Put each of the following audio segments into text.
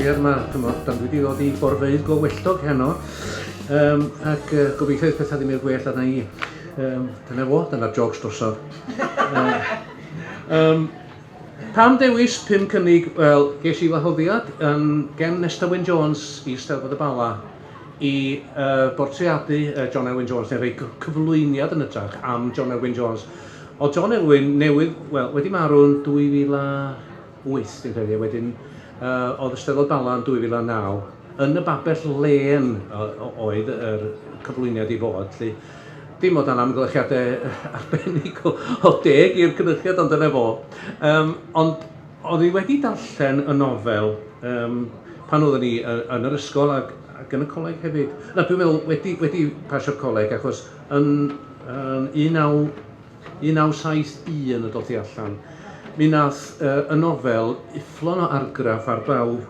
lleoliad yma, chymod, dan dwi wedi dod i borfeydd go welltog heno, um, ac uh, gobeithio bydd pethau ddim i'r gwell arna i. Um, dyna fo, dyna'r jogs drosodd. uh, um, pam dewis pum cynnig? Wel, ges i wahoddiad yn gen Nesta Wyn Jones i Steddfod y Bala i uh, bortreadu uh, John Elwyn Jones, neu rhoi cyflwyniad yn ytrach am John Elwyn Jones. Oedd John Elwyn newydd, wel, wedi marw yn 2008, dwi'n credu, a wedyn uh, oedd y Steddfod Bala yn 2009. Yn y babell lên oedd yr cyflwyniad i fod, lly. Dim o dan amgylchiadau arbennig o, o deg i'r cynulliad, ond dyna fo. Um, ond oedd hi wedi darllen y nofel um, pan oeddwn ni yn yr ysgol ac, ac yn y coleg hefyd. Na, dwi'n meddwl wedi, wedi pasio'r coleg, achos yn, yn 1971 y doth i allan. Mi nath uh, y nofel ufflon o argraff ar bawb.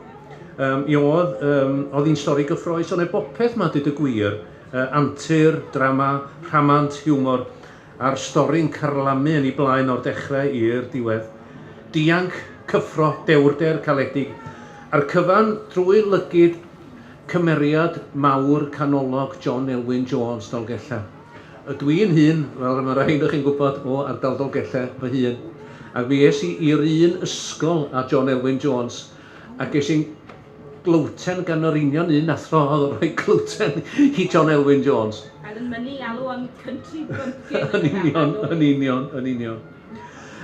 Um, mi oedd, um, oedd hi'n stori gyffroes, ond e bopeth ma dweud y gwir, uh, antur, drama, rhamant, hiwmor, a'r stori'n carlamu yn ei blaen o'r dechrau i'r diwedd. Dianc, cyffro, dewrder caledig, a'r cyfan drwy lygid cymeriad mawr canolog John Elwyn Jones, Dolgellau. Ydw i'n hun, fel mae rhai ohonoch chi'n gwybod, o ardal Dolgellau fy hun. Ac mi es i i'r un ysgol â John Elwyn Jones, a ges i'n glwten gan yr union un athro oedd yn rhoi glwten i John Elwyn Jones. Oedd yn mynnu alw am country bumpkin. Yn union, yn union, yn union.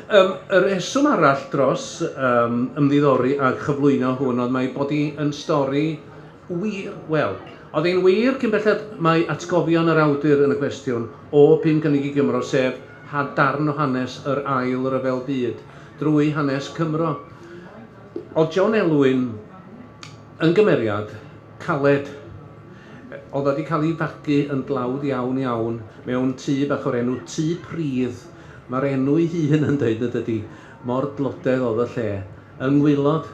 Um, y rheswm arall dros um, ymddiddori a chyflwyno hwn oedd mae bod hi yn stori wir, wel, oedd hi'n wir cyn belled mae atgofion yr awdur yn y cwestiwn o Pum Cynnig i Gymro, sef ha darn o hanes yr Ail Ryfel Byd drwy hanes Cymro. Oedd John Elwyn yn gymeriad caled. Oedd o wedi cael ei fagu yn dlawd iawn iawn mewn tŷ bach o'r enw Tŷ Pridd. Mae'r enw ei hun yn dweud yn dydi, mor dlodedd oedd y lle. Yng ngwaelod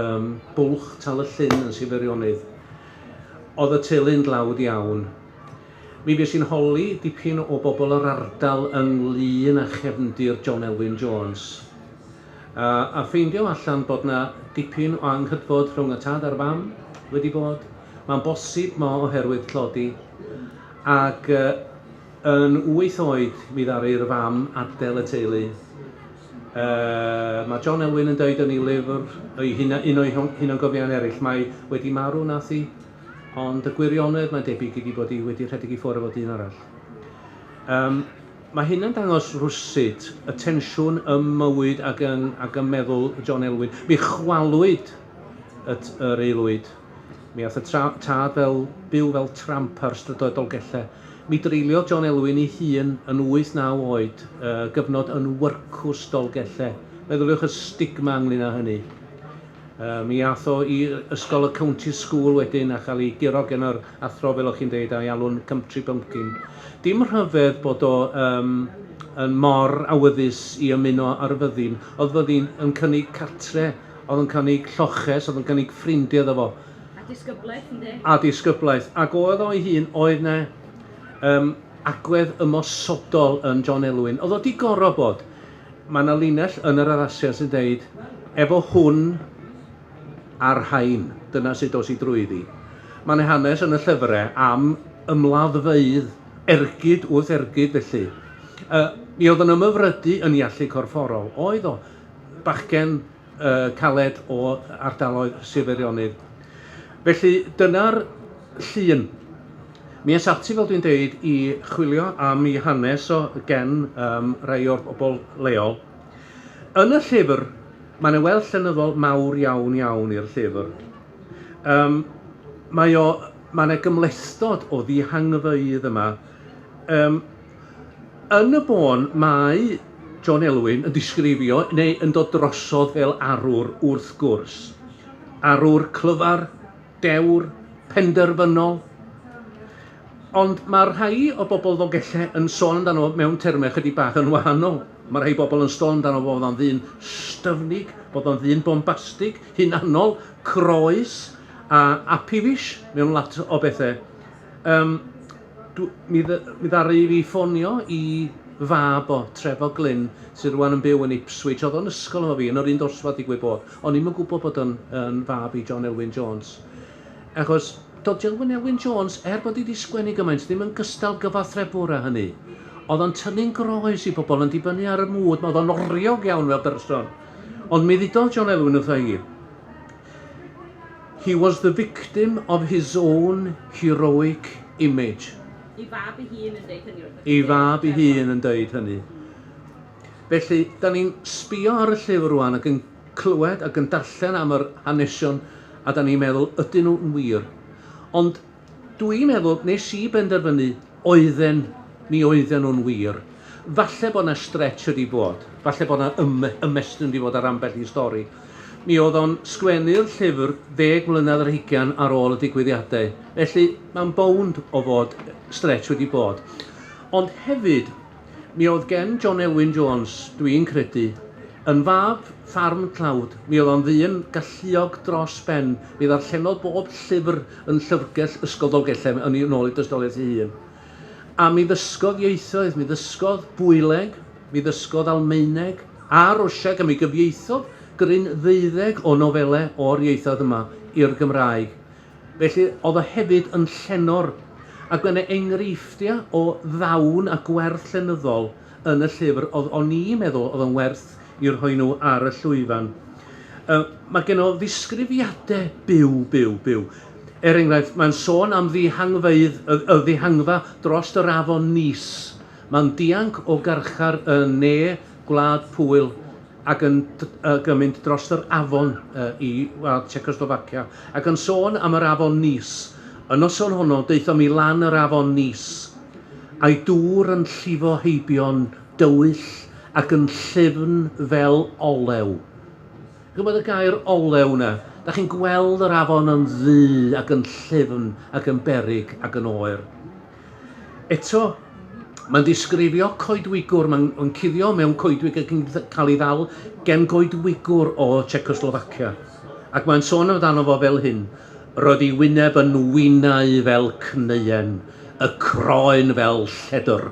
um, Bwlch Tal y Llyn yn Sir Feirionnydd. Oedd y teulu'n dlawd iawn. Mi fues i'n holi dipyn o bobl yr ardal ynglyn â chefndir John Elwyn Jones. A, a ffeindio allan bod 'na dipyn o anghydfod rhwng y tad a'r fam wedi bod. Mae'n bosib ma oherwydd tlodi. Ac uh, yn wyth oed mi ddaru'r fam adael y teulu. Uh, mae John Elwyn yn dweud yn ei lyfr, ei huna, un o'i hunangofion eraill, mae wedi marw nath hi, ond y gwirionedd mae'n debyg iddi bod hi wedi rhedeg i ffwrdd efo dyn arall. Um, Mae hynna'n dangos rywsut y tensiwn ym mywyd ac yng, ac ym meddwl John Elwyn. Mi chwalwyd y, yr aelwyd. Mi ath y tra, tad fel, byw fel tramp ar strydoedd Dolgellau. Mi dreuliodd John Elwyn ei hun yn 8-9 oed, uh, gyfnod yn wyrcws Dolgellau. Meddyliwch y stigma ynglyn â hynny. Mi ath o i ysgol y County School wedyn a chael ei guro gen yr athro fel o'ch chi'n deud a'i alw'n country bumpkin. Dim rhyfedd bod o um, yn mor awyddus i ymuno â'r fyddin. Oedd fyddin yn cynnig cartre, oedd yn cynnig lloches, oedd yn cynnig ffrindiau iddo fo. A disgyblaeth, ynddi? A disgyblaeth. Ac oedd o'i hun, oedd 'na um, agwedd ymosodol yn John Elwyn. Oedd o di gorfod bod. Mae 'na linell yn yr addasiad sy'n deud, efo hwn a'r rhain, dyna sut dos i drwyddi. Mae 'na hanes yn y llyfrau am ymladdfeydd, ergyd wrth ergyd felly. Uh, mi oedd yn ymhyfrydu yn ei allu corfforol, oedd o. Bachgen uh, caled o ardaloedd Sir Feirionnydd. Felly dyna'r llun. Mi es ati, fel dwi'n deud, i chwilio am ei hanes o gen um, rhai o'r bobl leol. Yn y llyfr, mae yna weld llenyddol mawr iawn iawn i'r llyfr. Um, mae o, mae yna gymhlethdod o ddihangfeydd yma. Um, yn y bôn, mae John Elwyn yn disgrifio neu yn dod drosodd fel arwr wrth gwrs. Arwr clyfar, dewr, penderfynol. Ond mae rhai o bobl Ddolgellau yn sôn amdano fo mewn termau chydig bach yn wahanol. Mae rhai bobl yn sôn amdano fo bod o'n ddyn styfnig, bod o'n ddyn bombastig, hunanol, croes a apifish mewn lot o bethau. Um, dw, mi, mi ddaru fi ffonio i fab o, Trefor Glyn, sydd rwan yn byw yn Ipswich. Oedd o'n ysgol efo fi, yn yr un dosbarth digwydd bod. O'n i'm yn gwybod bod o'n yn fab i John Elwyn Jones. Achos doedd John Elwyn Jones, er bod hi wedi sgwennu gymaint, ddim yn gystal gyfathrebwr â hynny. Oedd o'n tynnu'n groes i bobl yn dibynnu ar y mood, oedd o'n oriog iawn fel person. Ond mi ddudodd John Elwyn wrtha i, He was the victim of his own heroic image. Ei fab ei hun yn deud hynny wrtho chi. Ei fab ei hun yn deud hynny. Felly, da ni'n sbio ar y llyfr rwan ac yn clywed ac yn darllen am yr hanesion a da ni'n meddwl, ydyn nhw'n wir? Ond Dwi'n meddwl, nes i benderfynu, oedden, mi oedden nhw'n wir. Falle bod 'na stretch wedi bod, falle bod 'na ymestyn wedi bod ar ambell i stori. Mi oedd o'n sgwennu'r llyfr ddeg mlynedd ar hugain ar ôl y digwyddiadau, felly mae'n bownd o fod stretch wedi bod. Ond hefyd, Mi oedd gen John Elwyn Jones, dwi'n credu, yn fab ffarm tlawd. Mi oedd o'n ddyn galluog dros ben. Mi ddarllenodd bob llyfr yn llyfrgell Ysgol Dolgellau yn yn ôl ei dystiolaeth ei hun. A mi ddysgodd ieithoedd, mi ddysgodd Bwyleg, mi ddysgodd Almaeneg a Rwsieg a mi gyfieithodd gryn ddeuddeg o nofelau o'r ieithoedd yma i'r Gymraeg. Felly, oedd o hefyd yn llenor, ac mae 'na enghreifftiau o ddawn a gwerth llenyddol yn y llyfr oedd o'n i'n meddwl oedd yn werth i'w rhoi nhw ar y llwyfan. Yy, mae gen o ddisgrifiadau byw, byw, byw. Er enghraifft, mae'n sôn am ddihangfeydd, y, y ddihangfa dros yr afon Nice. Mae'n dianc o garchar yn ne Gwlad Pwyl ac yn ac yn mynd dros yr afon i wlad Tsiecoslofacia, ac yn sôn am yr afon Nis. Y noson honno, daethom i lan yr afon Nis, a'i dŵr yn llifo heibio'n dywyll ac yn llyfn fel olew. Chi'n gwybod y gair olew 'na? Da chi'n gweld yr afon yn ddu ac yn llyfn ac yn beryg ac yn oer. Eto, mae'n disgrifio coedwigwr, mae'n mae'n cuddio mewn coedwig ac yn cael ei ddal gen goedwigwr o Czechoslovacia. Ac mae'n sôn amdano fo fel hyn, roedd ei wyneb yn winau fel cneuen, y croen fel lledr,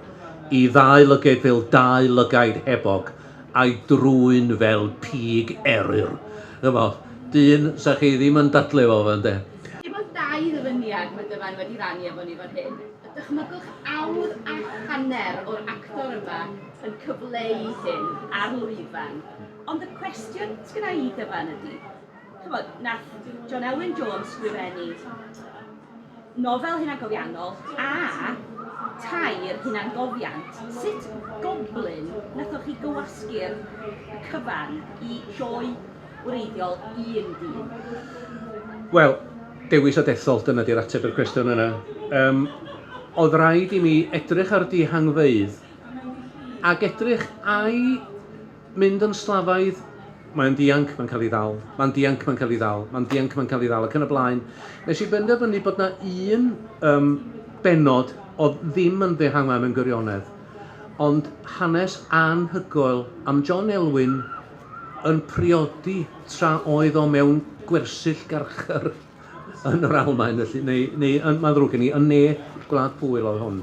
ei ddau lygaid fel dau lygaid hebog, a'i drwyn fel pig eryr. Ch'mo', dyn 'sa chi ddim yn dadlu efo fo ynde? Dim ond dau ddyfyniad mae Dyfan wedi rannu efo ni fan hyn. Dychmygwch awr a hanner o'r actor yma yn cyfleu hyn ar lwyfan. Ond y cwestiwn sgynna i Dyfan ydy, ch'mod, nath John Elwyn Jones sgrifennu nofel hunangofiannol a tair hunangofiant. Sut goblyn nathoch chi gywasgu'r cyfan i sioe wreiddiol un dyn? Wel, dewis a dethol, dyna di'r ateb i'r cwestiwn yna. Um, oedd rhaid i mi edrych ar dihangfeydd ac edrych ai Mynd yn slafaidd, mae'n dianc, mae'n cael ei ddal, mae'n dianc, mae'n cael ei ddal, mae'n dianc, mae'n cael ei ddal, ac yn y blaen. Nes i benderfynu bod 'na un um, bennod oedd ddim yn ddehangfa mewn gwirionedd, ond hanes anhygoel am John Elwyn yn priodi tra oedd o mewn gwersyll garchar yn yr Almaen, felly, neu, neu yn, mae'n ddrwg gen i, yn ne Gwlad Pwyl oedd hwn.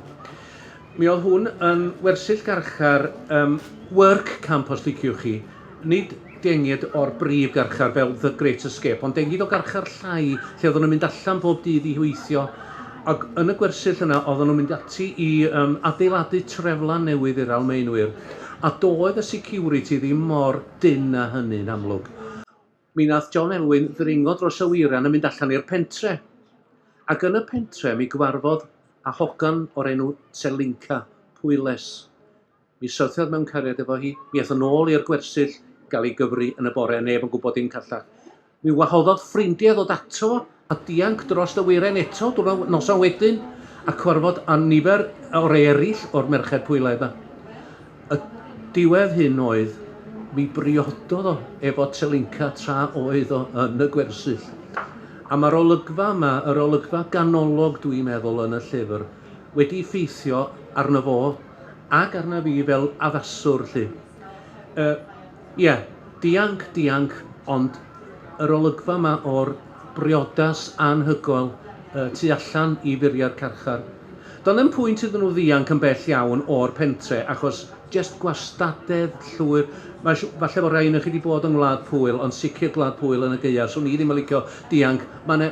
Mi oedd hwn yn wersyll garchar um, work camp os liciwch chi. Nid dengid o'r brif garchar fel The Great Escape, ond dengid o garchar llai lle oedden nhw'n mynd allan bob dydd i weithio. Ac yn y gwersyll yna oedden nhw'n mynd ati i um, adeiladu treflan newydd i'r Almaenwyr. A doedd y security ddim mor dynn â hynny'n amlwg. Mi nath John Elwyn ddringo dros y weiran a mynd allan i'r pentre. Ac yn y pentre mi gyfarfodd â hogan o'r enw Selinka, Pwyles. Mi syrthiodd mewn cariad efo hi, mi aeth yn ôl i'r gwersyll i gael ei gyfri yn y bore, neb yn gwybod dim callach. Mi wahoddodd ffrindiau ddod ato fo a dianc dros y weiren eto diwrnod noson wedyn a cwarfod â nifer o'r eraill o'r merched Pwylaidd 'ma. Y diwedd hyn oedd mi briododd o efo Tselinka tra oedd o yn y gwersyll. A mae'r olygfa yma, yr olygfa ganolog dwi'n meddwl yn y llyfr, wedi effeithio arno fo ac arna fi fel addaswr 'lly. Yy, ie, dianc, dianc, ond yr olygfa 'ma o'r briodas anhygoel y tu allan i furiau'r carchar. Doedd na'm pwynt iddyn nhw ddianc yn bell iawn o'r pentre achos Jest gwastadedd llwyr. Mae falle bod rhai ohonoch chi wedi bod yng Ngwlad Pwyl, ond sicr Gwlad Pwyl yn y gaeaf, 'swn i ddim yn licio dianc. Mae yna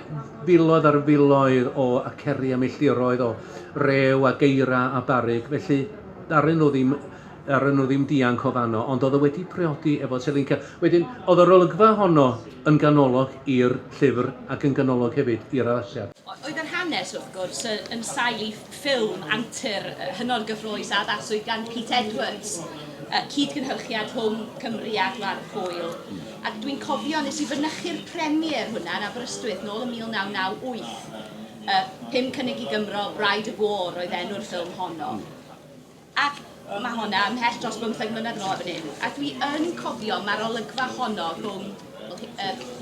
filoedd ar filoedd o aceri a milltiroedd o rew a geira a barrug, felly ddaru nhw ddim ddaru nhw ddim dianc o fanno, ond oedd o wedi priodi efo Selinka. Wedyn, oedd yr olygfa honno yn ganolog i'r llyfr ac yn ganolog hefyd i'r addasiad. Oedd yr hanes, wrth gwrs, yn sail i ffilm antur hynod gyffrous a addaswyd gan Pete Edwards, cyd-gynhyrchiad rhwng Cymru a Gwlad Pwyl. Ac dwi'n cofio nes i fynychu'r premiere hwnna yn Aberystwyth nôl yn 1998. Pum Cynnig i Gymro, Bride of War oedd enw'r ffilm honno. Ac mae honna ymhell dros bymtheg mlynedd yn ôl erbyn hyn. A dwi yn cofio mae'r olygfa honno rhwng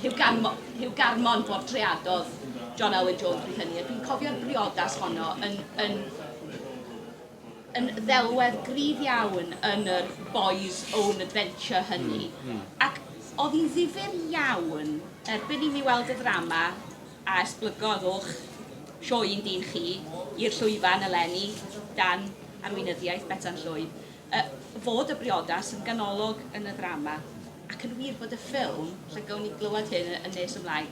Huw Garmon, Huw Garmon bortreadodd John Alwyn Jones bryd hynny, a dwi'n cofio'r briodas honno yn, yn, yn ddelwedd gryf iawn yn yr boys' own adventure hynny. Ac oedd hi'n ddifyr iawn erbyn i mi weld y ddrama a esblygodd o'ch sioe un dyn chi i'r llwyfan eleni dan arweinyddiaeth Betsan Llwyd, fod y briodas yn ganolog yn y ddrama, ac yn wir bod y ffilm, lle gawn ni glywed hyn yn nes ymlaen,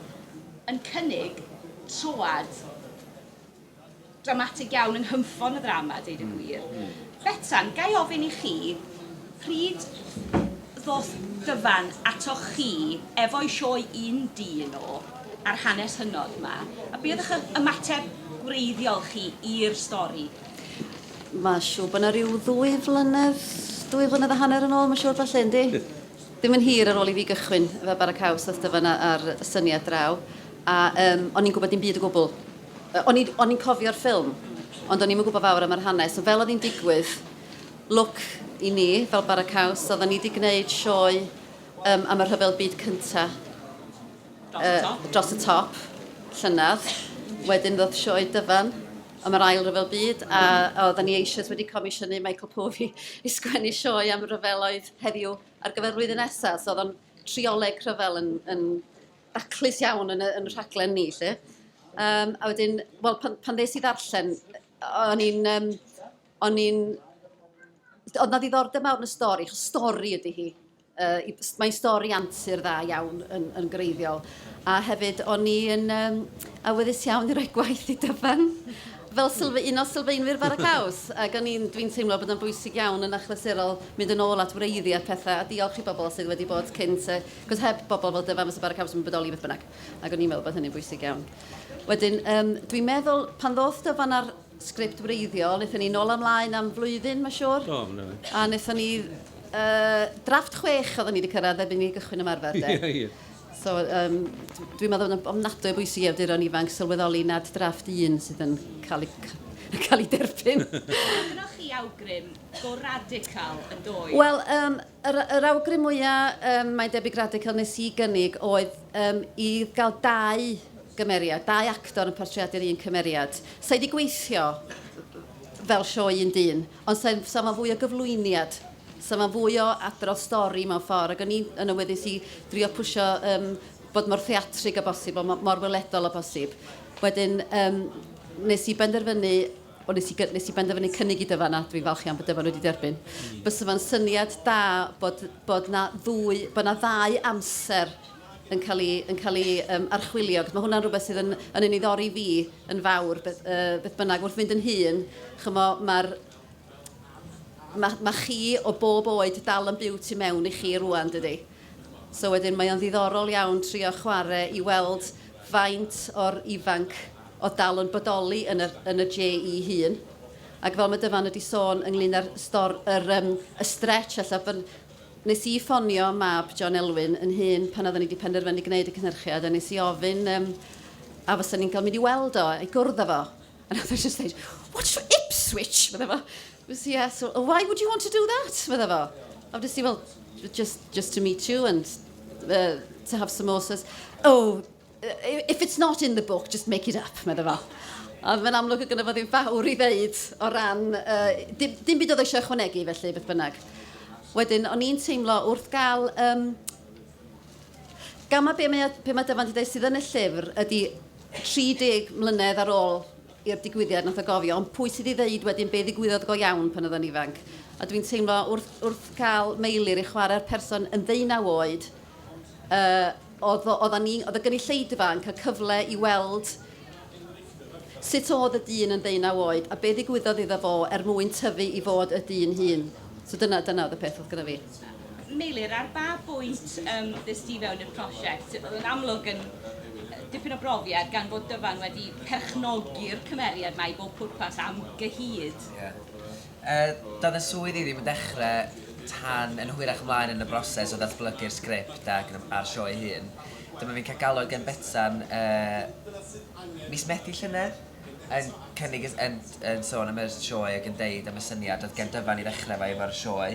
yn cynnig troad dramatig iawn yng nghynffon y ddrama, deud y gwir. Betsan, ga i ofyn i chi, pryd ddoth Dyfan atoch chi efo'i sioe un dyn o a'r hanes hynod 'ma, a be oedd eich ymateb gwreiddiol chi i'r stori? Mae'n siŵr bod 'na ryw ddwy flynedd, dwy flynedd a hanner yn ôl, mae'n siŵr falle, yndi? Ddim yn hir ar ôl i fi gychwyn efo Bara Caws, ddoth Dyfan â'r syniad draw, a yym o'n i'n gwybod dim byd o gwbl. O'n i, o'n i'n cofio'r ffilm, ond o'n i'm yn gwybod fawr am yr hanes. Ond fel oedd hi'n digwydd, lwc i ni, fel Bara Caws, oedden ni wedi gwneud sioe um, am y Rhyfel Byd Cynta. Dros y top. Dros y top, llynedd. Wedyn ddoth sioe Dyfan am yr Ail Ryfel Byd, a oedden ni eisoes wedi comisiynu Michael Povey i sgwennu sioe am ryfeloedd heddiw ar gyfer flwyddyn nesaf. So oedd o'n trioleg rhyfel yn, yn daclus iawn yn y, yn y rhaglen ni, 'lly. Um, a wedyn, wel, pan, pan ddes i ddarllen, o'n i'n... Um, o'n i'n... Oedd na ddiddordeb mawr yn y stori, achos stori ydy hi. Uh, mae'n stori antur dda iawn yn, yn greiddiol. A hefyd, o'n i yn um, awyddus iawn i roi gwaith i Dyfan fel sylfa, un o sylfaenwyr Bara Caws. Ac o'n i'n, dwi'n teimlo bod o'n bwysig iawn yn achlysurol mynd yn ôl at wreiddiau pethau a diolch i bobl sydd wedi bod cynt. Cos heb bobl fel Dyfan fysa Bara Caws yn bodoli beth bynnag. Ac o'n i'n meddwl bod hynny'n bwysig iawn. Wedyn, um, dwi'n meddwl, pan ddoth Dyfan ar sgript wreiddiol, wnaethon ni nôl ymlaen am flwyddyn, mae'n siŵr. Do, na. A wnaethon ni drafft 6 oedden ni wedi cyrraedd erbyn i ni gychwyn ymarfer, de. Ie, ie. So, um, dwi'n meddwl bod yn ofnadwy o bwysig i awduron ifanc sylweddoli nad drafft un sydd yn cael ei, cael ei derbyn. Gynnwch chi awgrym go radical yn doedd? Wel, um, Yr, yr awgrym mwyaf, um, mae'n debyg radical nes i gynnig oedd um, i gael dau gymeriad, dau actor yn portreadu'r un cymeriad. Sa i wedi gweithio fel sioe un dyn, ond sa, sa fo'n fwy o gyflwyniad, sa fo'n fwy o adrodd stori mewn ffordd, ac o'n i yn awyddus i drio pwsio um, bod mor theatrig â bosib, mor, mor weledol â bosib. Wedyn, um, nes i benderfynu O, nes i, nes i benderfynu cynnig i Dyfan a dwi'n falch iawn bod Dyfan wedi derbyn. Bysa fo'n syniad da bod, bod na ddwy, bod na ddau amser yn cael ei, yn cael ei um, archwilio. Mae hwnna'n rhywbeth sydd yn, yn ei niddori fi yn fawr, beth, beth bynnag. Wrth fynd yn hŷn, chymod, mae'r mae, ma chi o bob oed dal yn byw tu mewn i chi rwan, dydy. So wedyn mae o'n ddiddorol iawn trio chwarae i weld faint o'r ifanc oedd dal yn bodoli yn y, yn y JE hun. Ac fel mae Dyfan wedi sôn ynglyn â'r stor, yr, um, y stretch alla, bod, nes i ffonio mab John Elwyn yn hyn pan oedden ni wedi penderfynu gwneud y cynhyrchiad a nes i ofyn um, a fysa ni'n cael mynd i weld o, i gwrdd â fo. And I was just like, what's your Ipswich? Fydde fo. Was, yeah, so, why would you want to do that? Fydde fo. Obviously, well, just to meet you and to have samosas. Oh, if it's not in the book, just make it up, medde fo. A mae'n amlwg o gynno fo ddim fawr i ddeud o ran... dim, dim byd oedd eisiau ychwanegu, felly, beth bynnag. Wedyn, o'n i'n teimlo wrth gael... Um, gan ma be mae, be mae Dyfan wedi dweud sydd yn y llyfr ydy 30 mlynedd ar ôl i'r digwyddiad nath o gofio, ond pwy sydd i ddeud wedyn be ddigwyddodd go iawn pan oedd o'n ifanc? A dwi'n teimlo wrth, wrth cael Meilir i chwarae'r person yn ddeunaw oed, uh, oedd, oedd, ni, oedd y gynulleidfa yn cael cyfle i weld sut oedd y dyn yn ddeunaw oed a be ddigwyddodd iddo fo er mwyn tyfu i fod y dyn hŷn. So dyna, dyna oedd y peth oedd gyda fi. Meilir, ar ba bwynt um, ddys ti fewn i'r prosiect? Oedd yn amlwg yn dipyn o brofiad gan fod Dyfan wedi perchnogi'r cymeriad mae i bob pwrpas am gyhyd. Yeah. Uh, doedd y swydd i ddim yn dechrau tan yn hwyrach ymlaen yn y broses o ddatblygu'r sgript ac a'r sioe hun. Dyma fi'n cael galwad gen Betsan uh, mis Medi llynedd yn cynnig, yn, yn sôn am y sioe ac yn deud am y syniad oedd gen Dyfan i ddechrau fo efo'r sioe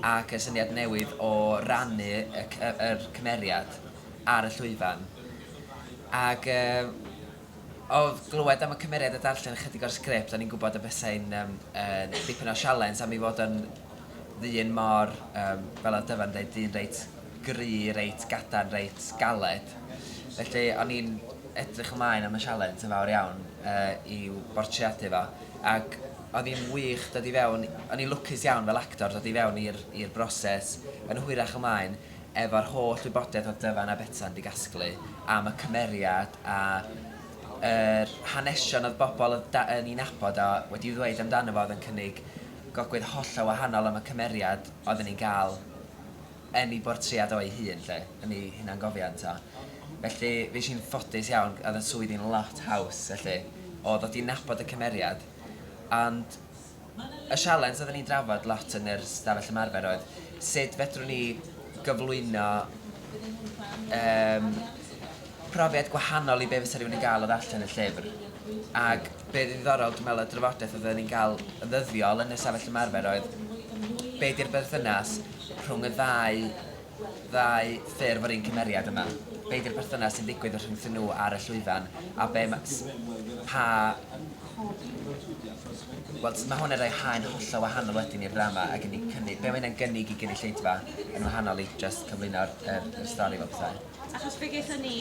ac y syniad newydd o rannu y, y, yr cymeriad ar y llwyfan. Ac uh, oedd glywed am y cymeriad a darllen ychydig o'r sgript, o'n i'n gwybod y bysai'n um, uh, dipyn o sialens am ei fod yn ddyn mor, um, fel oedd Dyfan dweud, dyn reit gry, reit gadarn, reit galed. Felly o'n i'n edrych ymlaen am y sialens yn fawr iawn uh, i'w bortreadu fo. Ac oedd hi'n wych dod i fewn, o'n i'n lwcus iawn fel actor dod i fewn i'r broses yn hwyrach ymlaen efo'r holl wybodaeth oedd Dyfan a Betsan 'di gasglu am y cymeriad a yr hanesion oedd bobl oedd da, yn ei nabod o wedi ddweud amdano fo oedd yn cynnig gogwydd hollol wahanol am y cymeriad oedden ni'n gael yn ei bortread o'i hun, lle, yn ei hunangofiant o. Felly, fi i'n ffodus iawn, oedd yn swydd i'n lot haws, felly, o ddod i nabod y cymeriad. Ond y sialens oedden ni'n drafod lot yn yr stafell ymarfer oedd sut fedrwn ni gyflwyno um, profiad gwahanol i be fysa rhywun yn gael o ddarllen y llyfr. Ac be ddiddorol, dwi'n meddwl, y drafodaeth oedden ni'n gael yn ddyddiol yn y stafell ymarfer oedd be di'r berthynas rhwng y ddau ddau ffurf o'r un cymeriad yma. Be di'r berthynas sy'n digwydd rhyngthyn nhw ar y llwyfan a be ma, pa... Wel, mae hwn yn rhoi haen hollol wahanol wedyn i'r ddrama ac yn ei cynnig, be mae hynna'n gynnig i gynulleidfa yn wahanol i just cyflwyno'r yr, yr stori fel pethau. Achos fe gaethon ni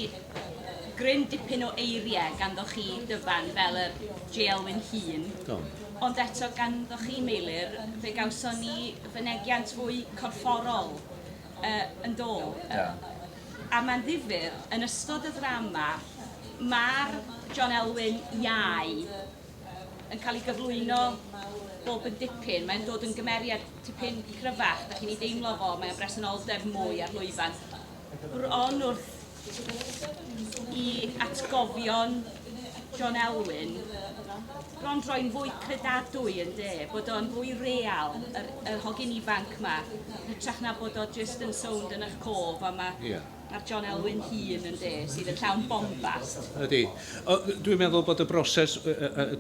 gryn dipyn o eiriau ganddo chi, Dyfan, fel yr J Elwyn hŷn. Do. Ond eto ganddo chi, Meilir, fe gawson ni fynegiant fwy corfforol uh, yn do. Do. A mae'n ddifyr, yn ystod y ddrama, mae'r John Elwyn iau yn cael ei gyflwyno bob yn dipyn. Mae'n dod yn gymeriad tipyn cryfach, da chi'n ei deimlo fo, mae'n bresenoldeb mwy ar lwyfan. Bron wrth i atgofion John Elwyn bron droi'n fwy credadwy yn de, bod o'n fwy real, yr, yr hogyn ifanc ma, hytrach na bod o jyst yn sownd yn eich cof a ma, yeah. Mae'r John Elwyn hŷn yn de, sydd yn llawn bombast. Ydy. Dwi'n meddwl bod y broses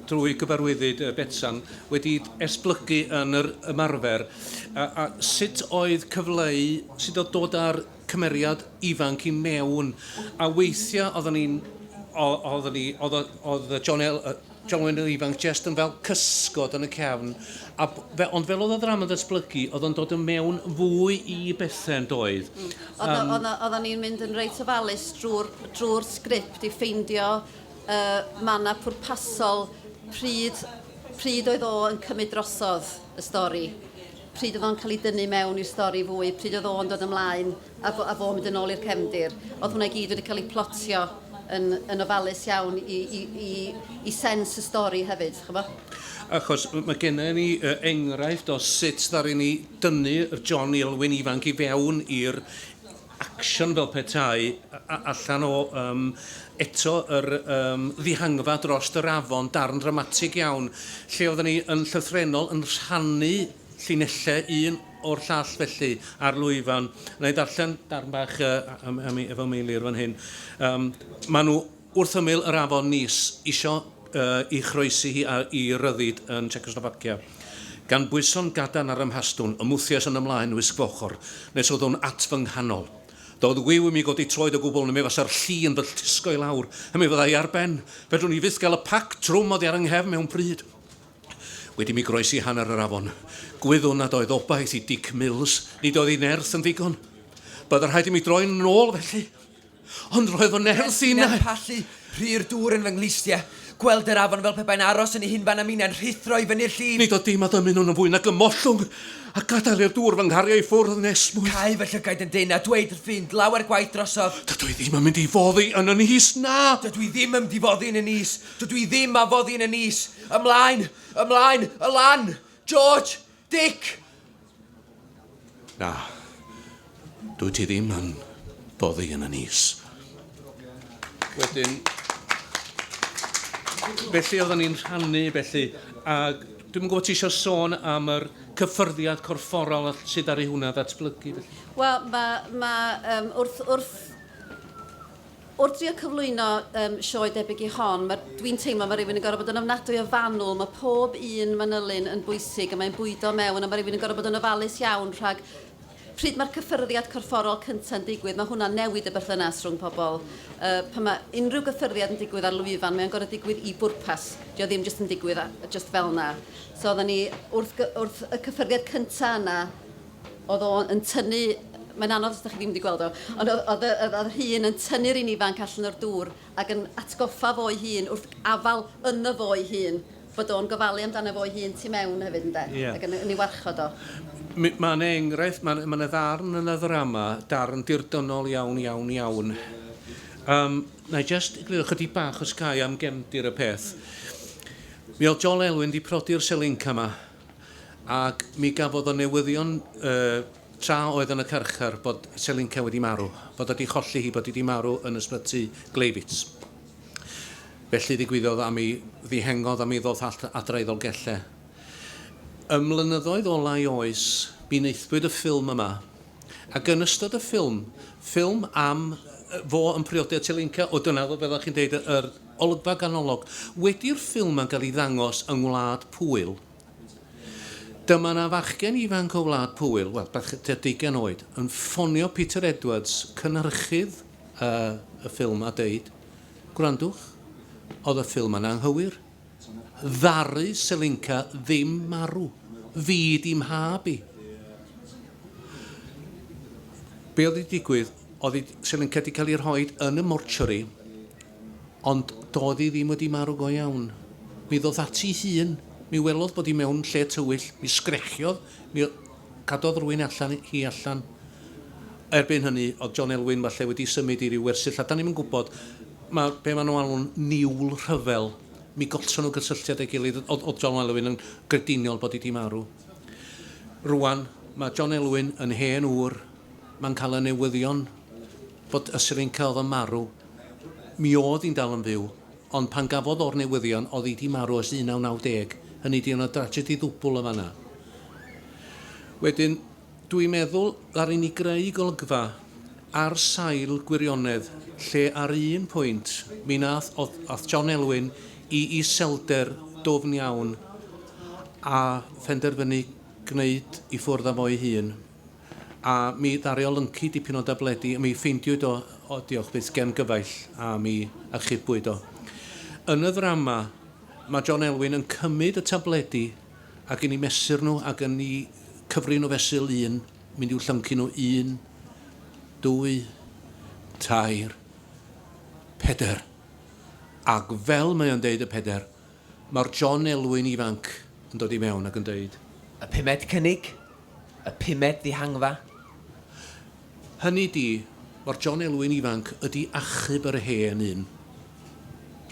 drwy gyfarwyddyd Betsan wedi esblygu yn yr ymarfer. A, a sut oedd cyfleu, sut oedd dod â'r cymeriad ifanc i mewn. A weithiau oedden ni'n... Oedden ni, oedd, oedd John, El, John Wayne yr ifanc jest yn fel cysgod yn y cefn. A, fe, ond fel oedd y ddrama'n ddatblygu, oedd o'n dod yn mewn fwy i bethau yn doedd. Mm. Oedden ni'n mynd yn reit ofalus drwy'r drwy sgript i ffeindio uh, manna pwrpasol pryd, pryd oedd o yn cymryd drosodd y stori. Pryd oedd o'n cael ei dynnu mewn i'r stori fwy, pryd oedd o'n dod ymlaen a, fo, a fo'n mynd yn ôl i'r cefndir. Oedd hwnna i gyd wedi cael ei plotio yn, yn ofalus iawn i, i, i, i sens y stori hefyd, chymod? Achos mae gennym ni enghraifft o sut ddaru ni dynnu'r John Elwyn ifanc i fewn i'r action fel petai allan o um, eto yr um, ddihangfa dros yr afon, darn dramatig iawn, lle oedden ni yn llythrennol yn rhannu llinellau un o'r llall felly ar lwyfan. Na i darllen darn bach uh, am, am, efo Meilir fan hyn. Um, maen nhw wrth ymyl yr afon Nis isio uh, i chroesi hi a, i ryddid yn Czechoslovacia. Gan bwyso'n gadarn ar ymhastwn, ymwthiais yn ymlaen wisg fy ochr, nes oedd o'n at fy nghanol. Doedd wiw i mi godi troed o gwbl, neu mi fasa'r lli yn fy llusgo i lawr, a mi fydda i ar ben. Fedrwn i fyth gael y pac trwm oddi ar 'y nghefn mewn pryd. Wedi mi groesi hanner yr afon, gwyddwn nad oedd obaith i Dic Mills, nid oedd ei nerth yn ddigon. Byddai rhaid i mi droi'n ôl felly. Ond roedd fy nerth i... Nerth pallu, rhu'r dŵr yn fy nghlustiau. Gweld yr afon fel pe bai'n aros yn ei hunfan a minnau'n rhuthro i fyny'r llif. Nid oedd dim a ddymunwn yn fwy nag ymollwng a gadael i'r dŵr fy nghario i ffwrdd yn esmwyth. Cau fy llygaid yn dynn a dweud wrth fynd lawer gwaith drosodd. Dydw i ddim yn mynd i foddi yn y nyth, na! Dydw i ddim yn mynd i foddi yn y nyth. Dydw i ddim am foddi yn y nyth. Ymlaen! Ymlaen! Y lan! George! Dic! Na, dwyt ti ddim yn boddi yn y nyth. Wedyn, felly oedden ni'n rhannu, felly, a dwi'm yn gwybod ti eisiau sôn am yr cyffyrddiad corfforol a sut ddaru hwnna ddatblygu, felly. Wel, mae, ma, um, wrth, wrth Wrth drio cyflwyno yym sioe debyg i hon, ma'... dwi'n teimlo ma' rhywun yn gorfod bod yn ofnadwy o fanwl, ma' pob un manylyn yn bwysig a mae'n bwydo mewn a ma' rhywun yn gorfod bod yn ofalus iawn rhag pryd mae'r cyffyrddiad corfforol cynta'n digwydd, mae hwnna'n newid y berthynas rhwng pobl. Yy pan mae unrhyw gyffyrddiad yn digwydd ar lwyfan, mae o'n gorfod digwydd i bwrpas. Dio ddim jyst yn digwydd jyst fel 'na. So oedden ni wrth wrth y cyffyrddiad cynta yna, Oedd o yn tynnu, mae'n anodd os ydych chi ddim wedi gweld o, ond oedd, oedd, oedd, oedd Rhun yn tynnu'r un ifanc allan o'r dŵr ac yn atgoffa fo'i hun wrth afael yno fo'i hun bod o'n gofalu amdano fo'i hun tu mewn hefyd ynde, yeah. ac yn, yn ei warchod o. Mae yna enghraifft, mae yna ddarn yn y ddrama, darn dirdynnol iawn, iawn, iawn. Um, na i just egluro chydig bach os gai am gefndir y peth. Mi oedd Joel Elwyn di prodi'r Selinka yma, Ac mi gafodd o newyddion uh, tra oedd yn y carchar bod Selinka wedi marw, bod o wedi cholli hi, bod hi wedi marw yn ysbyty Gleiwitz. Felly ddigwyddodd a mi ddihengodd a mi ddoth adra i Ddolgellau. Ym mlynyddoedd ola ei oes, mi wnaethpwyd y ffilm yma. Ac yn ystod y ffilm, ffilm am fo yn priodi â Selinka, o dyna fel oeddech chi'n deud, yr olygfa ganolog. Wedi'r ffilm yma'n cael ei ddangos yng Ngwlad Pwyl, Dyma 'na fachgen ifanc o Wlad Pwyl, wel, bach tua deugain oed, yn ffonio Peter Edwards, cynhyrchydd y, y ffilm, a deud, Gwrandwch, oedd y ffilm yna anghywir. Ddaru Selinka ddim marw. Fi 'di mhab i. Be oedd wedi digwydd, oedd Selinka wedi cael ei rhoi yn y mortuary, Ond doedd hi ddim wedi marw go iawn. Mi ddoth ati hun, mi welodd bod hi mewn lle tywyll, mi sgrechiodd, mi cadodd rywun allan, hi allan. Erbyn hynny, oedd John Elwyn falle wedi symud i ryw wersyll, a 'dan ni'm yn gwybod, ma' be' ma' nhw'n alw'n niwl rhyfel, mi gollson nhw gysylltiad â'i gilydd, oedd, oedd John Elwyn yn grediniol bod hi 'di marw. Rwan, ma' John Elwyn yn hen ŵr, ma'n cael y newyddion bod y Selinka oedd yn marw, Mi oedd hi'n dal yn fyw, ond pan gafodd o'r newyddion, oedd hi 'di marw ers 1990, hynny 'di, oedd 'na dragedy ddwbl yn fan'na. Wedyn, dwi'n meddwl ddaru ni greu golygfa ar sail gwirionedd, lle ar un pwynt, mi nath, o'dd, ath John Elwyn i iselder dwfn iawn a phenderfynu gwneud i ffwrdd â fo'i hun. A mi ddaru o lyncu dipyn o dabledi, a mi ffeindiwyd o, o diolch byth, gen gyfaill, a mi achubwyd o. Yn y ddrama, mae John Elwyn yn cymryd y tabledi ac yn eu mesur nhw ac yn eu cyfri nhw fesul un, mynd i'w llyncu nhw un, dwy, tair, peder. Ac fel mae o'n deud y peder, mae'r John Elwyn ifanc yn dod i mewn ac yn deud. Y pumed cynnig? Y pumed ddihangfa. Hynny 'di, mor John Elwyn ifanc ydi achub yr hen un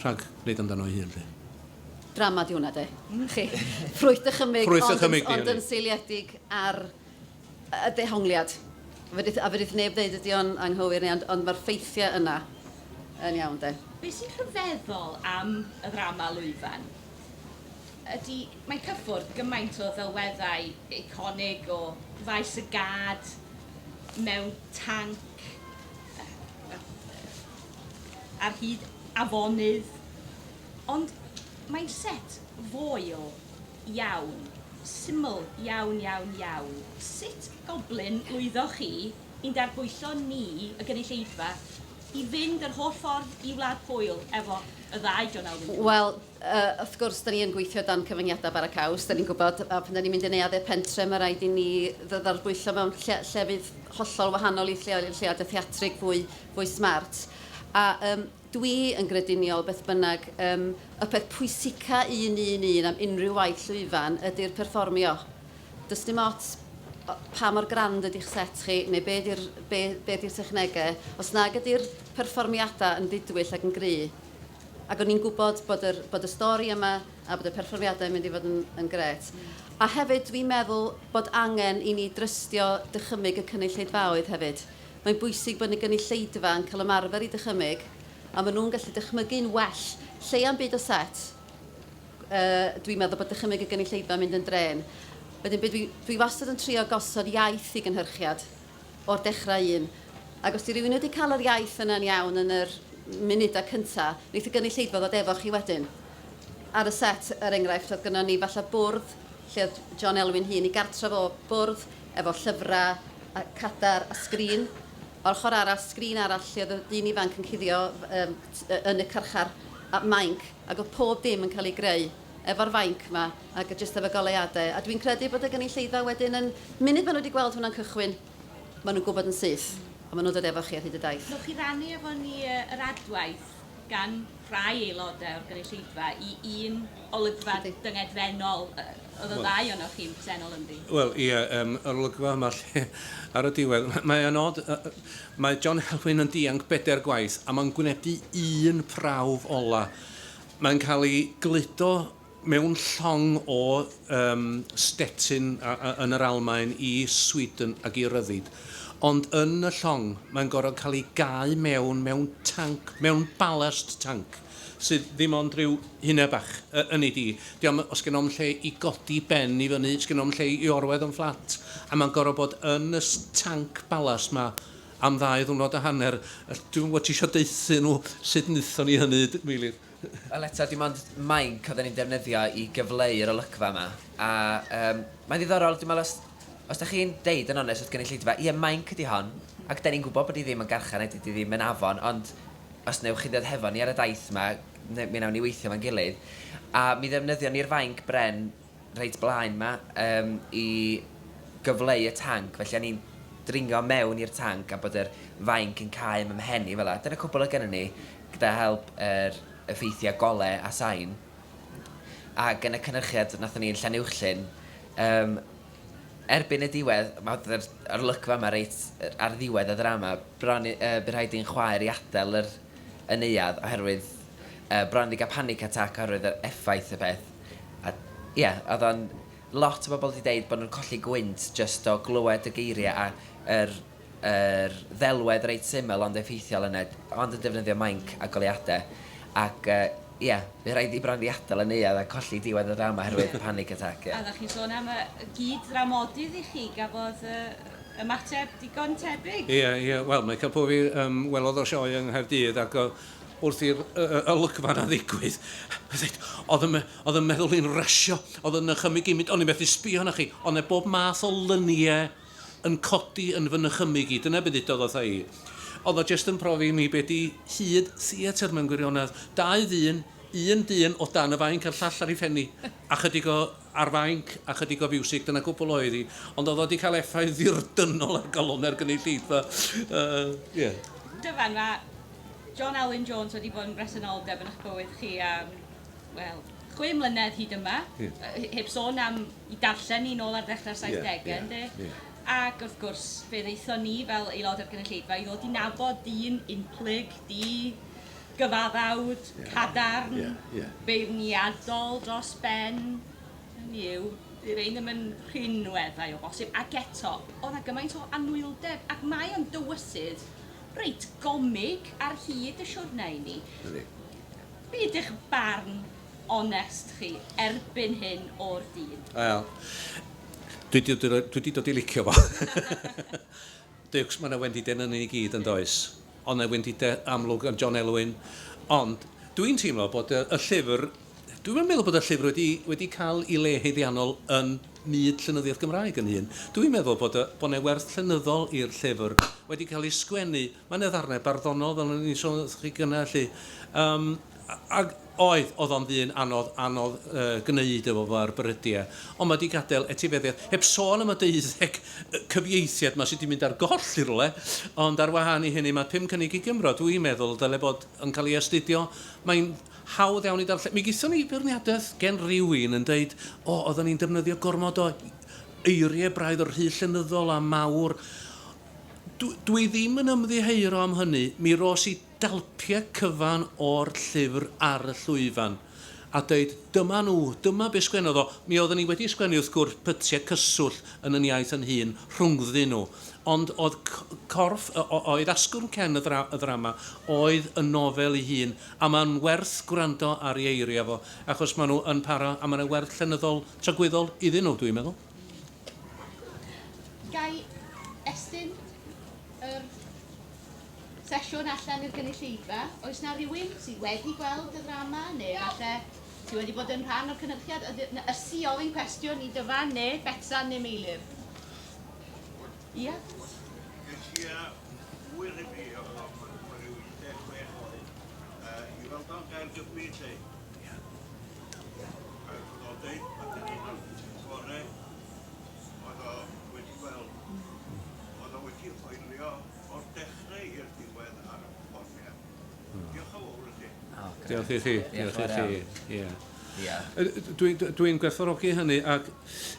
rhag gwneud amdano ei hun 'lly. Drama 'di hwnna 'de. Chi. Ffrwyth dychymyg, Ffrwyth ond yn, dychymyg 'di ond hynny. yn seiliedig ar y dehongliad. Fedrith, a fedrith neb ddeud ydi o'n anghywir neu ond, ond mae'r ffeithiau yna yn iawn 'de. Be sy'n rhyfeddol am y ddrama lwyfan ydy mae'n cyffwrdd gymaint o ddelweddau eiconig o faes y gad mewn tanc ar hyd afonydd, ond mae'n set foel iawn, syml iawn, iawn, iawn. Sut goblin lwyddoch chi i'n darbwyllo ni, y gynulleidfa, i fynd yr holl ffordd i Wlad Pwyl efo y ddau John Alwyn Jones? Wel, Yy, wrth gwrs, da ni yn gweithio dan cyfyngiadau bara caws, da ni'n gwybod, a pan da ni'n mynd i neuaddau pentre, mae rhaid i ni ddarbwyllo mewn lle, llefydd hollol wahanol i lleoliadau theatrig fwy, fwy smart. A um, dwi yn grediniol beth bynnag, um, y peth pwysica un un un am unrhyw waith llwyfan ydy'r perfformio. Does dim ots pa mor grand ydy'ch set chi, neu be 'di'r be, be 'di'r technegau, os nag ydy'r perfformiadau yn ddidwyll ac yn gry', ac o'n i'n gwybod bod yr, bod y stori yma a bod y perfformiadau yn mynd i fod yn, yn grêt. A hefyd dwi'n meddwl bod angen i ni drystio dychymyg y cynulleidfaoedd hefyd. Mae'n bwysig bod y gynulleidfa yn cael ymarfer i dychymyg, a maen nhw'n gallu dychmygu'n well, lleia'n byd o set, uh, dwi'n meddwl bod dychymyg y gynulleidfa yn mynd yn drên. Wedyn, be dwi, dwi wastad yn trio gosod iaith i gynhyrchiad o'r dechrau un. Ac os di rhywun wedi cael yr iaith yna'n iawn yn yr munudau cynta, wneith y gynulleidfa ddod efo chi wedyn. Ar y set, er enghraifft, oedd gynnon ni falle bwrdd lle oedd John Elwyn hun i gartref o bwrdd efo llyfrau a cadar a sgrin. O'r ochr arall, sgrin arall lle oedd y dyn ifanc yn cuddio um, yn y carchar a mainc, ac oedd pob dim yn cael ei greu efo'r fainc 'ma ac jyst efo goleuadau. A dwi'n credu bod y gynulleidfa wedyn yn, munud maen nhw wedi gweld hwnna'n cychwyn, maen nhw'n gwybod yn syth, a maen nhw'n dod efo chi ar hyd y daith. Newch chi rannu efo ni yr adwaith gan rai aelodau o'r gynulleidfa i un olygfa dyngedfennol oedd y ddau ohonoch chi'n bresennol ynddi? Wel, ie, um, yr olygfa yma lle ar y diwedd, mae yn od, mae John Elwyn yn dianc bedair gwaith a mae'n gwynebu un prawf ola. Mae'n cael ei gludo mewn llong o um, Stettin a, a, yn yr Almaen i Sweden ac i ryddid. Ond yn y llong, mae'n gorfod cael ei gau mewn mewn tanc, mewn ballast tank, sydd ddim ond rhyw hynna bach yn ei di. Diolch, os gen o'm lle i godi ben i fyny, os gen o'm lle i orwedd yn fflat, a mae'n gorfod bod yn y tanc ballast ma am ddau ddwrnod a hanner. Dwi'n gwybod ti eisiau deuthu nhw sut wnaethon ni hynny, Meilir. Wel eto, dim ond mainc oedden ni'n defnyddio i gyfleu'r olygfa yma. A um, mae'n ddiddorol, dwi'n meddwl os, os da chi'n deud yn onest wrth gynulleidfa, ie, mainc ydi hon, ac da ni'n gwybod bod hi ddim yn garchar neu dydi ddim yn afon, ond os newch chi ddod hefo ni ar y daith yma, mi wnawn ni weithio fo'n gilydd. A mi ddefnyddion ni'r fainc bren reit blaen 'ma um, i gyfleu y tanc, felly o'n i'n dringo mewn i'r tanc a bod yr fainc yn cau am 'y mhen i fel 'a. Dyna cwbl oedd gennym ni, gyda help yr effeithiau gole a sain. Ac yn y cynhyrchiad wnaethon ni yn Llanuwchllyn, um, erbyn y diwedd, mae yr olygfa yma reit ar ddiwedd y ddrama, bron, uh, bu rhaid i'n chwaer i adael yr, y neuadd oherwydd uh, bron iddi gael panic attack oherwydd yr effaith y peth. A ie, yeah, oedd o'n lot o bobl wedi deud bod nhw'n colli gwynt jyst o glywed y geiriau a yr, yr ddelwedd reit syml ond effeithiol yna, ond yn defnyddio mainc a goleuadau. Ac ie, uh, yeah, fe rhaid i bron i adael y neuadd a colli diwedd y ddrama oherwydd panic attack. Yeah. A ddech chi'n sôn am y gyd-ddramodydd i chi gafodd ymateb digon tebyg? Ie, yeah, ie, yeah. Wel, mae cael pob fi um, welodd o sioe yng Nghaerdydd ac o, wrth i'r olygfa 'na ddigwydd, oedd yn, oedd yn meddwl i'n rasio, oedd yn nychymyg i'n mynd, o'n i'n methu sbio arnoch chi, oedd 'na bob math o lyniau yn codi yn fy nychymyg i, dyna be ddudodd wrtha i. Oedd o jyst yn profi i mi be di hyd theatr mewn gwirionedd. Dau ddyn, un dyn o dan y fainc a'r llall ar ei phen hi, a chydig o ar fainc a chydig o fiwsig, dyna gwbl oedd hi. Ond oedd o wedi cael effaith ddirdynnol ar galonnau'r gynulleidfa. Uh, yeah. Dyfan, mae John Alun Jones wedi bod yn bresenoldeb yn eich bywyd chi am, wel, 6 mlynedd hyd yma. Yeah. Heb sôn am i darllen ni nôl ar ddechrau'r 70au, yeah, ynddi? Yeah. Ac wrth gwrs, fe ddeithon ni fel aelod o'r gynulleidfa i ddod i nabod dyn unplyg, di gyfaddawd, cadarn, beirniadol dros ben. Hynny yw, di rei ddim yn rhinweddau o bosib. Ac eto, oedd 'na gymaint o anwyldeb, ac mae o'n dywysydd reit gomig ar hyd y siwrne i ni. Be ydych barn onest chi erbyn hyn o'r dyn? Wel, dwi 'di dod i licio fo. Duwcs, mae yna wendidau yn ni gyd yn does. Ond yna wendidau amlwg yn John Elwyn. Ond dwi'n teimlo bod y, y llyfr, dwi'n meddwl bod y llyfr wedi cael ei le haeddiannol yn myd llenyddiaeth Gymraeg yn hun. Dwi'n meddwl bod 'na werth llenyddol i'r llyfr wedi cael ei sgwennu. Mae yna ddarnau barddonol, fel o'n i'n sôn wrth chi gynna, felly. Um, ac Oedd, oedd o'n ddyn anodd, anodd uh, gwneud efo fo ar brydiau. Ond mae 'di gadael etifeddiaeth, heb sôn am y deuddeg cyfieithiad 'ma sydd 'di mynd ar goll i rywle, ond ar wahân i hynny mae Pum Cynnig i Gymro, dwi'n meddwl, dyle bod yn cael ei astudio. Mae'n hawdd iawn i darllen. Mi gaethon ni feirniadaeth gen rywun yn deud, o, oedden ni'n defnyddio gormod o eiriau braidd o rhy llenyddol a mawr. Dwi ddim yn ymddiheuro am hynny, mi ros i dalpiau cyfan o'r llyfr ar y llwyfan a deud dyma nhw, dyma be sgwennodd o. Mi oeddwn i wedi sgwennu wrth gwrs pytiau cyswllt yn yn iaith yn hun rhyngddyn nhw, ond oedd corff, oedd asgwrn cefn y y ddrama oedd y nofel ei hun, a mae'n werth gwrando ar ei eiriau fo, achos maen nhw yn para a mae 'na werth llenyddol tragwyddol iddyn nhw, dwi'n meddwl. Ga i estyn yr sesiwn allan i'r gynulleidfa. Oes 'na rywun sydd wedi gweld y ddrama neu falle sydd wedi bod yn rhan o'r cynhyrchiad? Ydy, na, ysu i ofyn cwestiwn i Dyfan neu Betsan neu Meilir? Ia? Ges i a ŵyr i fi, oedd o'n rhyw 16 oed, i weld o'n Gaergybi 'lly. Ac oedd o'n deud, mae dyn un o'r gorau oedd o wedi gweld. Oedd o wedi hoelio o'r dechrau i'r diwedd ar y perfformiad. Diolch yn fawr i chi. Diolch i chi. Diolch i chi. Ie. Dwi'n dwi gwerthfawrogi hynny ac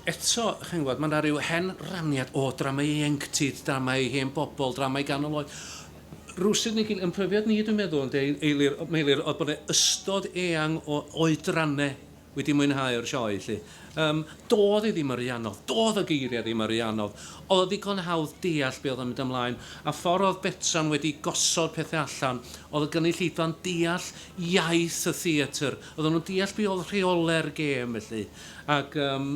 eto, chi'n gwybod, mae yna rhyw hen raniad o drama ieuenctid, drama i hen bobl, drama i ganol oed. Rywsut neu gilydd, yn profiad ni dwi'n meddwl, yn Eilir, Meilir, oedd bod yna ystod eang o oedrannau wedi mwynhau'r sioe 'lly. Yym, do'dd hi ddim yn rhy anodd, do'dd y geiriau ddim yn rhy anodd. O'dd o ddigon hawdd deall be' o'dd yn mynd ymlaen, a ffordd o'dd Betsan wedi gosod pethe allan, o'dd y gynulleidfa'n deall iaith y theatr, oedden nhw'n deall be' o'dd rheole'r gêm felly. Ac yym,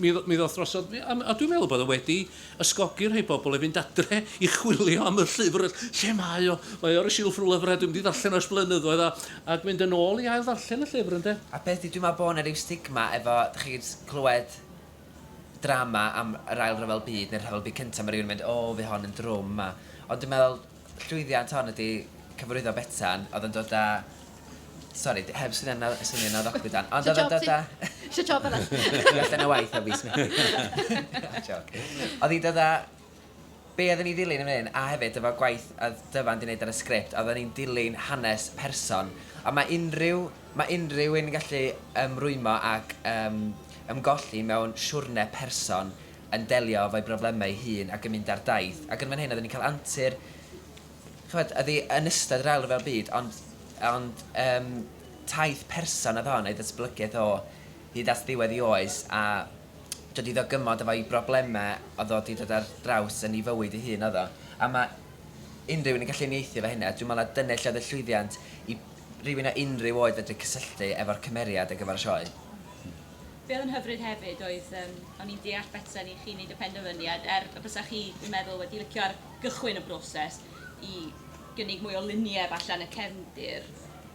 mi mi ddoth drosodd, a a dwi'n meddwl bod o wedi ysgogi rhai bobl i fynd adre i chwilio am y llyfr, lle mae o? Mae o ar y silff rhywle fyrra, dwi'm 'di ddarllen o ers blynyddoedd, a ac mynd yn ôl i ail ddarllen y llyfr ynde? A peth 'di, dwi'n meddwl bod 'na ryw stigma efo, dach chi 'di clywed drama am yr Ail Ryfel Byd neu'r Rhyfel Byd Cyntaf, ma' rywun yn mynd, o, fydd hon yn drwm a... Ond dwi'n meddwl llwyddiant hon ydi cyfarwyddo Betsan, oedd yn dod â... Sori, heb swnio'n na- swnio'n nawddoglyd dan. Ond oedd yn dod â... Isio job arall? Dwi allan o waith o fis Medi. Joc. Oedd hi'n dod â... Be oedden ni'n ddilyn yn fan hyn, a hefyd efo gwaith oedd Dyfan 'di wneud ar y sgript, oedden ni'n dilyn hanes person. A mae unrhyw, mae unrhyw un yn gallu ymrwymo ac um, ymgolli mewn siwrne person yn delio efo'i broblemau ei hun ac yn mynd ar daith. Ac yn fan hyn oedden ni'n cael antur, ch'mod, oedd hi yn ystod yr Ail Ryfel Byd, ond, ond um, taith person oedd hon, ei ddatblygiad o hyd at ddiwedd ei oes, a dod i ddygymod efo'i broblemau oedd o 'di dod ar draws yn ei fywyd ei hun oedd o. A mae unrhyw un yn gallu uniaethu efo hynna. Dwi'n meddwl na dyna lle oedd y llwyddiant i rywun o unrhyw oed fedru cysylltu efo'r cymeriad ac efo'r sioe. Be oedd yn hyfryd hefyd oedd, yym, o'n i'n deall Betsan i chi wneud y penderfyniad, er y bysa chi, dwi'n meddwl, wedi licio ar gychwyn y broses i gynnig mwy o luniau falle yn y cefndir,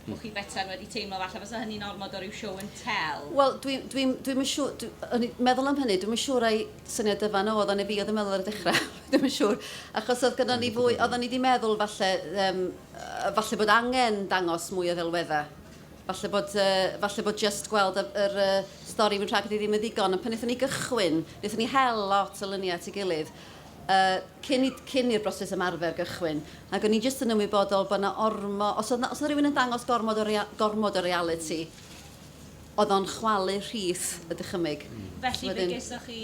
bod chi Betsan wedi teimlo falle fysa hynny'n ormod o ryw show and tell. Wel, dwi, dwi, dwi'm yn siŵr, dwi, o'n i'n meddwl am hynny, dwi'm yn siŵr ai syniad Dyfan oedd o neu fi oedd yn meddwl ar y dechrau, dwi'm yn siŵr. Achos oedd gynnon ni fwy, oedden ni wedi meddwl falle, um, falle bod angen dangos mwy o ddelweddau. Falle bod, uh, falle bod just gweld yr, yr uh, stori fynd rhagddi ddim yn ddigon, ond pan wnaethon ni gychwyn, wnaethon ni hel lot o luniau at ei gilydd, uh, cyn, i, cyn i'r broses ymarfer gychwyn, ac o'n i jyst yn ymwybodol bod yna ormod, os oedd, os oedd rhywun yn dangos gormod o, rea, gormod o reality, oedd o'n chwalu rhith y dychymyg. Felly fe gesoch chi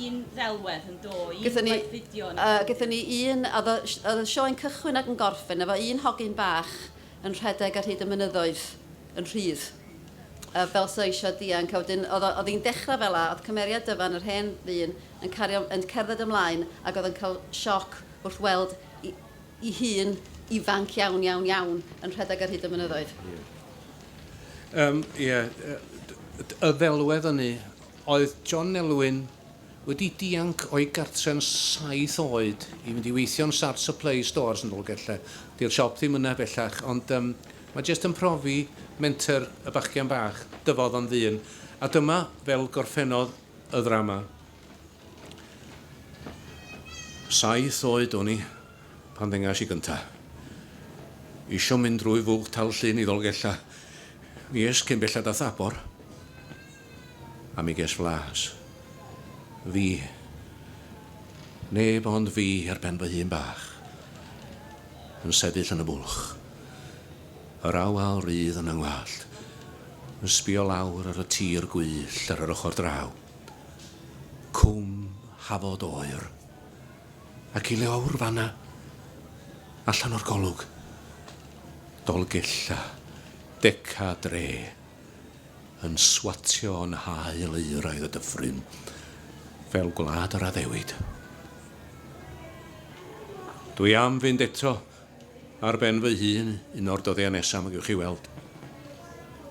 un ddelwedd yn do, un gwaith fideo? Gaethon ni un, oedd y sioe'n cychwyn ac yn gorffen, efo un hogyn bach yn rhedeg ar hyd y mynyddoedd yn rhydd, fel 'sa eisiau dianc, a wedyn oedd o, oedd hi'n dechrau fel 'a, oedd cymeriad Dyfan, yr hen ddyn, yn cario, yn cerdded ymlaen ac oedd yn cael sioc wrth weld i, i hun ifanc iawn, iawn, iawn yn rhedeg ar hyd y mynyddoedd. Ie. Yym, ie, y ddelwedd ynny, oedd John Elwyn wedi dianc o'i gartre'n saith oed i fynd i weithio'n Sart Supply Stores yn Nolgellau. Dyw'r siop ddim yna bellach, ond um, mae jyst yn profi menter y bachgen bach, dyfodd o'n ddyn. A dyma fel gorffennodd y ddrama. Saith oed o'n i pan ddengais i gynta. Isio mynd drwy fwlch Tal Llyn i Ddolgellau. Mi es cyn bellad â Thabor, a mi ges flas. Fi. Neb ond fi ar ben fy hun bach. Yn sefyll yn y bwlch. Yr awel rydd yn 'y ngwallt. Yn sbio lawr ar y tir gwyllt ar yr ochr draw. Cwm hafod oer. Ac i lawr fan'na, allan o'r golwg, Dolgella, Deca dre, yn swatio yn haul euraidd y dyffryn, fel gwlad yr addewid. Dwi am fynd eto ar ben fy hun un o'r dyddiau nesaf, ma gewch chi weld.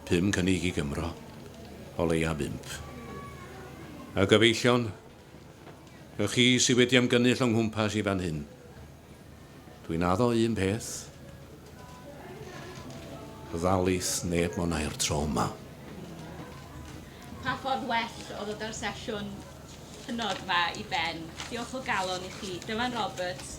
Pum cynnig i Gymro, o leia bump. A gyfeillion, y chi sydd wedi ymgynnull o nghwmpas i fan hyn, dwi'n addo un peth, ddalith neb mona'r tro yma. Pa ffordd well o ddod â'r sesiwn hynod 'ma i ben. Diolch o galon i chi, Dyfan Roberts,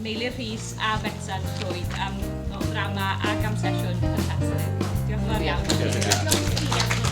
Meilir Rhys a Betsan Llwyd am o ddrama ac am sesiwn ffantastig. Diolch yn fawr iawn. Diolch i chi.